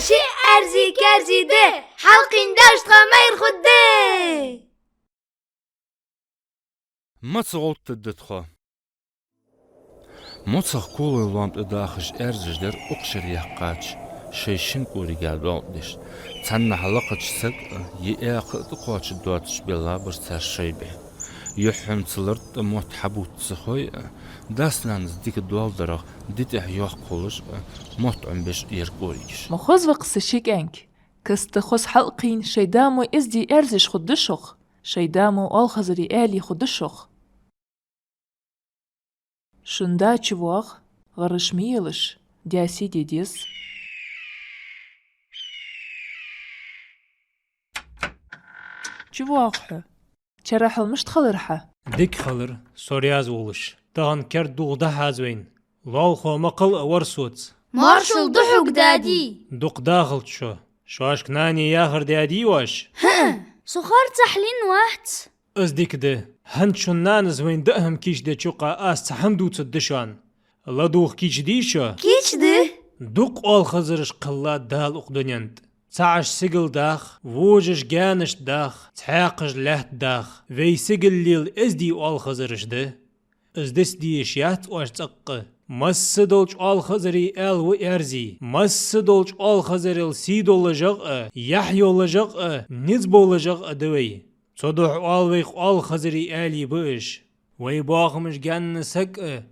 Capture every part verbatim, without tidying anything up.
Ши Ӏаьрзи-кӀаьрзи да, хьалкхийна даьша тха майра хургда. Маца гӀовттаргда тхо? Моцах Колой лоам тӀа дахаш Ӏаьрзаш дар укх шера яьккхача шоай шин кӀорига доал деш. Цхьаннахьа лакхача сага а, е аькха а тӀакхоачаш доацаш белла бар цар шоай бӀаь. Юххьанца лартӀа мотт хьабувца ца хой а, дас-нанас дика доал дарах ди тӀехьа йоккха хулаш а, мотт Ӏомабеш а яр кӀоригаш. Ма хоза ва-кх са ши кӀаьнк. Каста хоза хьалкхийна шоай да мо эздий Ӏаьрзеш хургда шох, шоай да мо оалхазарий аьлий хургда шох. Шун да чувоагӀа, гӀараш ма елаш, даьсий де деза. ЧувоагӀа хьо. Чарахьал мишта хилар хьа? Дика хилар, со раьза волаш. Тахан керда дулх да хьа аз вайна. Лоалахо ма кхелла а вар соца. Моаршал да хьога, дади. Дукха дахалда шо. Шоашка нана яхар даьдий оаш? ХӀаа, со харцахьа лийнна вац. Из дика да. ХӀанз шун нанас вайна даа хӀама кийчдеча юкъа аз цхьа хӀама дувцаргда шоана. ЛадувгӀа кийчдий шо? Кийчда. Дукха оалхазараш кхеллад Дала укх дунен тӀа. Цхьаъаш сигала дах, вожаш гаьнашта дах, цхьаькхаш лаьтта дах. Вай сигала лела эздий оалхазараш да. Из диц дезаш яц оаш цӀаккха. Массадолча оалхазарий аьла ва Ӏаьрзи. Массадолча оалхазарел сий доллашагӀа а, яхь йоллашагӀа а, низ боллашагӀа а да вай. Цудухьа оал вайх оалхазарий аьлий ба уж. Вай боахамаш гаьна саг а,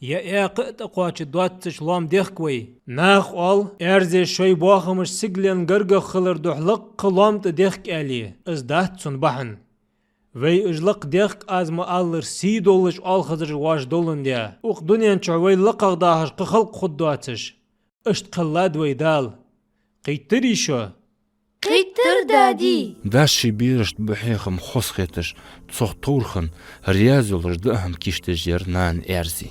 е аькха а тӀакхоачаш доацаш лоам дехк вай. Наха оал, Ӏаьрзеш шоай боахамаш сигален гаргагӀа хилар духьа лакха лоам тӀа дехк аьле, из дац цун бахьан. Вай уж лакха дехк, аз ма аллара, сий доллаш оалхазараш воаш доландаь, укх дунен чу вай лакхагӀа дахаш кхы халкъ хургдоацаш. Иштта кхеллад вай Дала. Кхийттарий шо? Кхийттар, дади. Дас ший берашта ба хьехам хоза хеташ, цох товрхан, раьза йолаш даа хӀама кийчдеш яр нана Ӏаьрзи.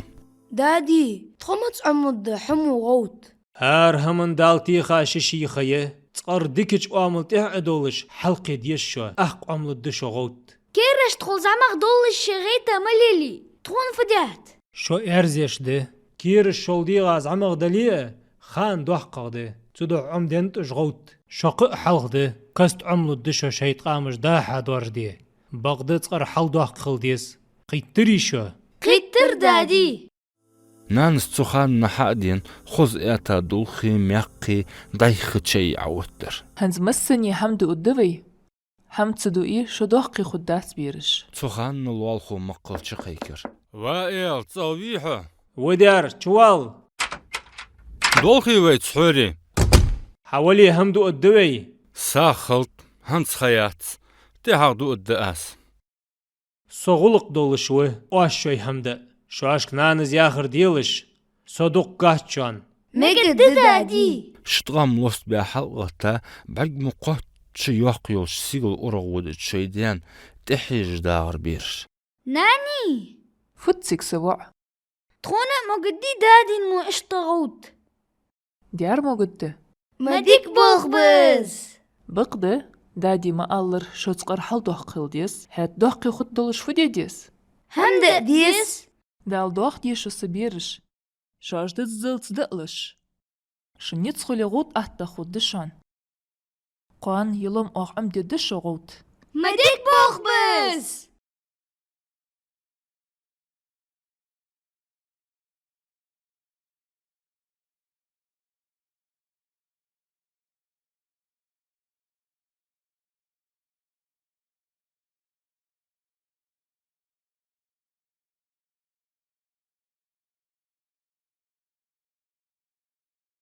Дади, тхо маца Ӏомалургда хьо мо гӀовт? ХӀара хӀаман Дала теха ши шийха я, цкъар дикача оамал тӀехьа а долаш, хьалкхе деза шо, ахк Ӏомалургда шо гӀовт. Кераш тхол зӀамагӀа доллаш шоай гӀайта ма лелий, тхона фу даьд? Шо Ӏаьрзеш да. Кераш шол дегӀа зӀамагӀа дале а, хана доккхагӀа да. Цудухьа Ӏомаденнад уж гӀовт. Шо кхы а хьалха да, каста Ӏомалургда шо шоай ткъамаш дӀа-хьа доаржаде. Бакъда цкъар хьалдоккха хила деза. Кхийттарий шо? Кхийттар, дади. Нанас цу хана хьа а дена, хоза аьта дулхи, мехкхи, дӀайха чай Ӏооттадар. ХӀанз массане хӀама дуаргда вай. ХӀама ца дуий, шо доккхий хургдац, бераш. Цу хана лоалахо ма кхелла чукхайкар. Ва Эла, цӀагӀа вий хьо? Ва даьра, чувала. Долхий вайца хьори? Хьавале, хӀама дуаргда вай. СагӀа хилда, хӀанз ха яц, тӀехьагӀа дуаргда аз. Со гӀулакх долаш ва, оаш шоай хӀама даа. Шоашка нанас яхар делаш, со дукха гӀоттац шоана. Мегаргда, дади. Ши ткъам лостабаь хьалгӀатта, бӀарг мо кхоачча йоккха йолаш сигала урагӀ водача шоай даьна тӀехьежаш дагӀар бераш. Нани! Фуд цига, са воӀ? Тхона а могаргдий дадийна мо иштта гӀовт? Даьра могаргда. Ма дика болх ба из. Бакъда, дади ма аллара, шо цкъар хьалдоккха хила деза, хӀаьта доккхий хургдолаш фу де деза? ХӀама даа деза. Дала доахаде шо, са бераш. Шоаш дезалца даалаш. Шун низ хуле гӀовт аттагӀа хургда шоана. Кхоана е лоам оаха Ӏомадергда шо гӀовт. Ма дика болх ба из!